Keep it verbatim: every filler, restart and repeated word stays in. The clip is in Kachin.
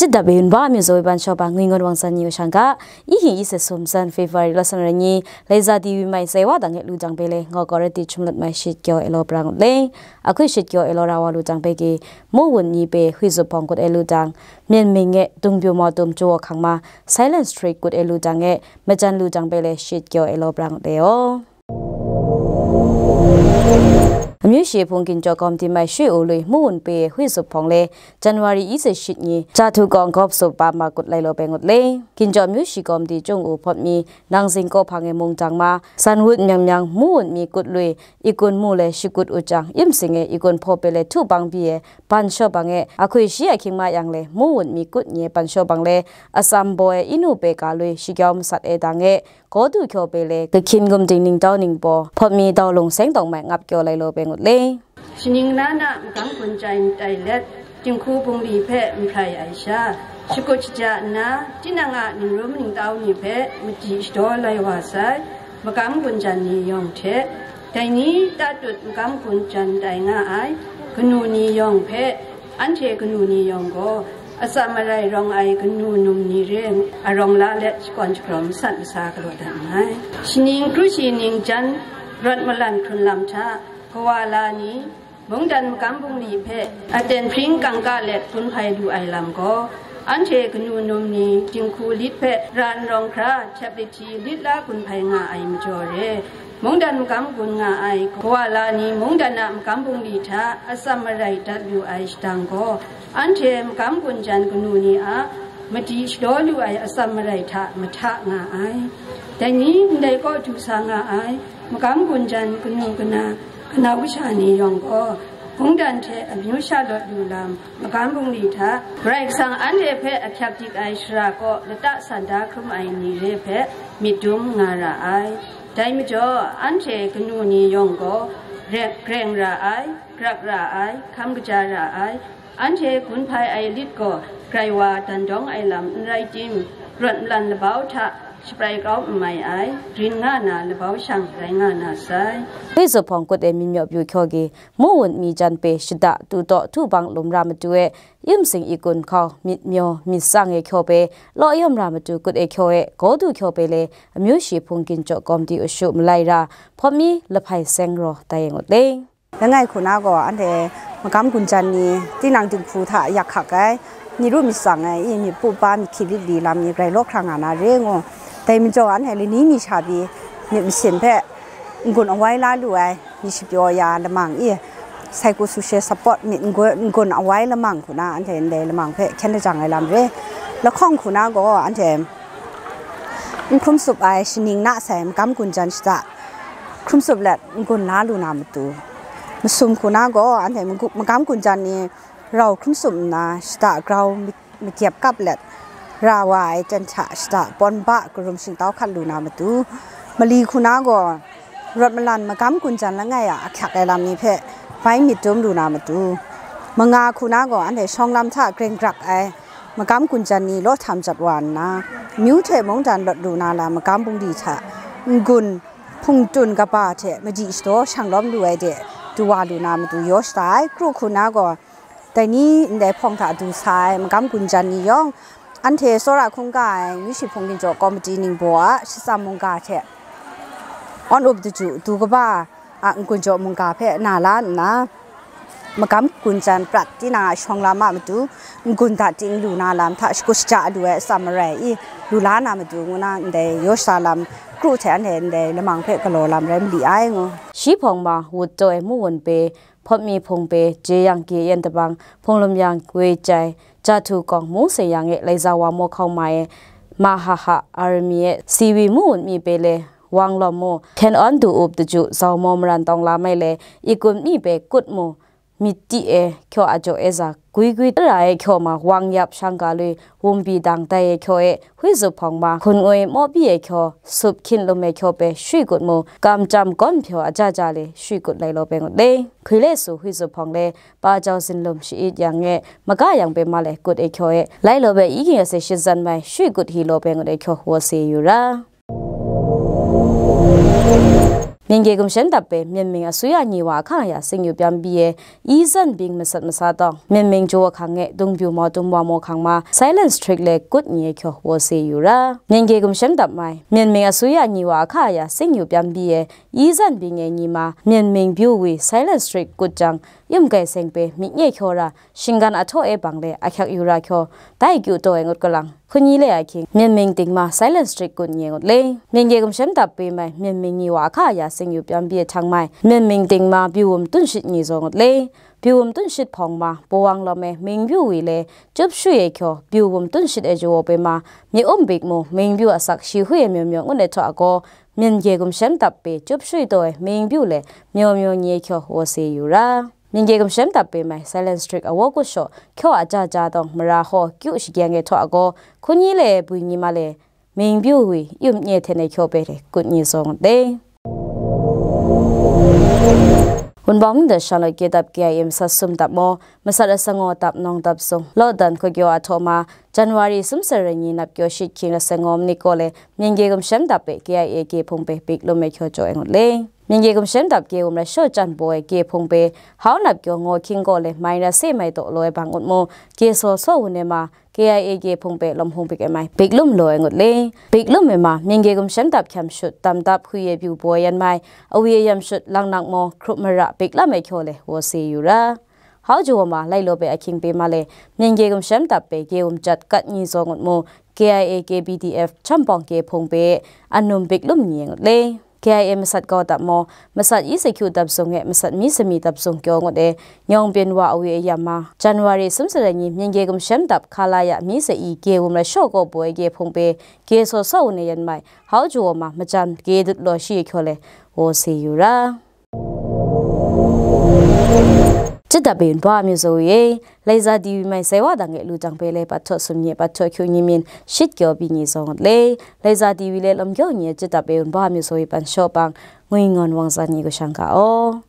Dap e yun ba mi zawi ban shawba ngwi ngon wang san ni u shang ga, i hing i se sum san February la san rai ni, Laiza T V mai sai wa dang e lu jang pe le, ngaw kaw rai ti chum lat mai shit kyaw e law pra ngut le. Ahkui shit kyaw e law ra wa lu jang pe ki, mu wun ni pe hui zup hpawng kut e lu jang, myen ming e, tung pyu ma tum chua hkang ma, silent street kut e lu jang e, majan lu jang pe le shit kyaw e law pra ngut le yaw. Amyu shi hpung ginchawk kawmti mai shwi u lui mu wun pe hui zup hpawng le, January i se shit ni, ja htu kawng kawp sup pa ma kut lai law pe ngut le. Ginchawk amyu shi kawmti chung u hpawt mi, nang zing kaw hpang e mung jang ma, san wut myang myang mu wun mi kut lui, i kun mu le shi kut u jang, im sing e i kun hpaw pe le htu bang bi e, ban shaw bang e, ahkui shi ahkying ma yang le, mu wun mi kut nye ban shaw bang le, atsam baw e inu pe ka lui, shi kyau masat e dang e, Kawdu kyaw pe le, kahkyin gumding ningtau ningbaw, hpawt mi dau lung seng tawng mai ngap kyaw lai law pe ngut le. Shaning na na magam gun chyai ndai let, dinghku bungli hpe n hprai ai sha, shakut shaja nna, tinang a ningrum ningtau ni hpe madi shadaw lai wa sai, magam gun jan ni yawng hte, dai ni tatut magam gun jan ndai nga ai, kanu ni yawng hpe, anhte kanu ni yawng gaw, atsam marai rawng ai kanu num ni re arawng la let shakawn shakarawng masat masa galaw dat nngai. Shaning kru shi ning jan rawt malan hkrun lam hta, kawa la ni, mungdan magam bungli hpe aten hpring kangka let gun hpai lu ai lam gaw, anhte kanu num ni dinghku lit hpe ran rawng hkra, htep lihti lit la gun hpai nga ai majaw re, mungdan magam gun nga ai kawa la ni mungdan a magam bungli hta atsam marai dat lu ai shadang gaw, anhte magam gun jan kanu ni a madi shadaw lu ai atsam marai hta mahta nga ai. Dai ni ndai kaw du sa nga ai, magam gun jan kanu kana, kanau kasha ni yawng gaw, mungdan hte amyu sha lawt lu lam, magam bungli hta, Karai Kasang anhte hpe ahkyak dik ai shara kaw lata san da hkrum ai ni re hpe myit dum nga ra ai. Dai majaw, anhte kanu ni yawng gaw, re-, greng ra ai, grak ra ai, hkam kaja ra ai, anhte gun hpai ai lit gaw, grai wa dan dawng ai lam n rai tim, rawt nlan labau hta shaprai kau n mai ai, rin nga na labau shang rai nga na sai. Hpe zuphpawng kut e myit myaw pyu hkyaw gi, mu wun mi jan pe shada tu taw htu bang lum ra matu e, yum sing i kun hkau, myit myaw, myit tsang e hkyaw pe, law yawm ra matu kut e hkyaw e, gaw du hkyaw pe le, amyu shi hpung ginchawk kawmti ushu malai ra, hpawt mi lahpai seng raw tai e ngut le. Langai hku na gaw, anhte magam gun jan ni, tinang dinghku hta yak hkak ai, myit ru myit tsang ai, i myit pu pa myit hkyi lit li lam ni grai law hkra nga na re ngu. Dai majaw, anhte lani ni sha pyi myit masin hpe n-gun awai la lu ai, myit shapyaw ya lamang i, psychosocial support myit n-gun, n-gun awai lamang hku na, anhte ndai lamang hpe hkyen lajang ai lam re. Lahkawng hku na gaw, anhte n hkrum tsup ai shaning na sai magam gun jan shada hkrum tsup let n-gun la lu na matu, masum hku na gaw, anhte magu-, magam gun jan ni rau hkrum tsup nna, shada grau mi-, magyep kap let, ra wa ai ten hta shada pawn ba karum shingtau hkat lu na matu, mali hku na gaw, rawt malan magam gun jan langai a ahkyak ai lam ni hpe bai myit dum lu na matu, manga hku na gaw, anhte shawng lam hta greng grak ai magam gun jan ni law htam jat wa nna, myu hte mungdan lawt lu na lam magam bungli hta n-gun hpungtun kaba hte madi shadaw shang lawm lu ai de du wa lu na matu yaw shada ai. Kru hku na gaw, dai ni ndai hpawng hta du sa ai magam gun jan ni yawng, anhte tsawra hkungga ai Myu Shi Hpung Ginchawk Komiti ningbaw a shatsam mungga hte awn up daju du kaba a n-gun jaw mungga hpe na la nna, magam gun jan prat tinang a shawng lam a matu n-gun da ting lu na lam hta shakut shaja lu ai atsam marai i lu la na matu ngu na ndai yaw shada lam kru hte anhte ndai lamang hpe galaw lam rai mali ai ngu. Shi hpawng ma wut taw e mu wun pe, hpawt mi hpung pe, je yang gye yan tabang, hpung lum yang woi chyai, ja htu kawng mung se yang e laiza wa maw hkau ma e, ma ha ha, armi e, siwi mu wun mi pe le, wang lawm mu, hkyen awn du up daju, zau maw maran tawng la mai le, i kun mi pe kut mu, myit ti e, hkyaw a jaw e za, gwi gwi tara e hkyaw ma, wang yap shang ga lui, wumbi dang dai e hkyaw e, hui zup hpawng ma, hkun ngoi maw pyi e hkyaw, sup hkyin lum e hkyaw pe, shwi kut mu, kam chyam gawn hpyaw a ja ja le, shwi kut lai law pe ngut le. Hkwi le su hui zup hpawng le, pa jau zinlum sha-it yang e, maga yang pe ma le, kut e hkyaw e, lai law pe, i ging a se shit zan mai, shwi kut hi law pe ngut e hkyaw wa se yu ra. Myingye gumshem dap e Myen Ming asuya nyi wa ahkang aya sing yu pyam pyi e, i zan bing masat masa tawng, Myen Ming jaw ahkang e dungpyu mau tum wa maw hkang ma, silent strike le kut nyi e hkyaw wo se yu ra. Myingye gumshem dap mai, Myen Ming asuya nyi wa ahkang aya sing yu pyam pyi e, i zan bing e nyi ma, Myen Ming byu wi silent strike kut jang, yum gai seng pe myit nye hkyaw ra, shinggan ahtaw e bang le ahkyak yu ra hkyaw, dai kyu taw e ngut galang, hkun nyi le ahkying, Myen Ming ting ma silent strike kut nyi e ngut le. Myingye gumshem dap e mai, Myen Ming nyi wa ahkang aya sing yu pyam pyi e htang mai, Myen Ming ting ma byu wum tun shit nyi zaw ngut le. Byu wum tun shit hpawng ma, Pawang lawm e Ming byu wi le, Chup Shui e hkyaw, byu wum tun shit e jaw pe ma, mi um bik mu, Ming byu asak shi hui e myaw myaw ngut e htaw agaw, Myingye gumshem dap e Chup Shui taw e Ming byu le myaw myaw nyi e hkyaw wo se yu ra. Myingye gumshem dap e mai, silent strike awo kut shaw, hkyaw aja ja tawng, mara haw kyu shagyeng e htaw agaw, hkun nyi le bwi nyi ma le, Ming byu wi yum nye hten e hkyaw pe le kut nyi zaw ngut le. Wunpawng Mungdan Shanglawt Kye Dap K I A masat sum dap maw, masat asangaw dap nawng dap zung, Lawdan Hkukyaw ahtaw ma, January sum sara ni nap kyaw shit hkying asangaw mani kaw le, Myingye gumshem dap e K I A kye hpung pe bik lum e hkyaw jaw e ngut le. Myingye gumshem dap kye wum rai shaw chyan baw e kye hpung pe, hau nap kyaw ngaw hkying kaw le, mai na se mai taw law e bang ngut mu, kye saw saw wun e ma, K I A kye hpung pe lawm hung bik e mai, bik lum law e ngut le. Bik lum e ma, Myingye gumshem dap hkyam shut, tam dap hui e byu baw e yan mai, awi e yam shut, lang nak maw, hkrup mara, bik lam e hkyaw le, wo se yu ra. Hau jaw ma, lai law pe ahkying pe ma le, Myingye gumshem dap e kye wum jat kat nyi zaw ngut mu, K I A K B D F Champawng kye hpung pe, anum bik lum nyi e ngut le. K I A masat kau dap maw, masat i sakyu dap zung e, masat mi sami dap zung kyaw ngut e, nyawng byen wa awi e yam ma, January sum sara ni, Myingye gumshem dap hkala ya mi sa i kye wum rai shaw kaw baw e kye hpung pe, kye saw saw wun e yan mai, hau jaw ma, majan kye dut law shi e hkyaw le, wo se yu ra. Chit dap e Wunpawng Amyu Zawi e, Laiza T V mai sai wa dang e lu jang pe le pat htaw sum nye, pat htaw hkyu nyi myin shit kyaw pyi nyi zaw ngut le. Laiza T V le lawm kyaw nyi e chit dap e Wunpawng Amyu Zawi pan shaw pang, ngwi ngawn wang zan nyi kashang ga aw.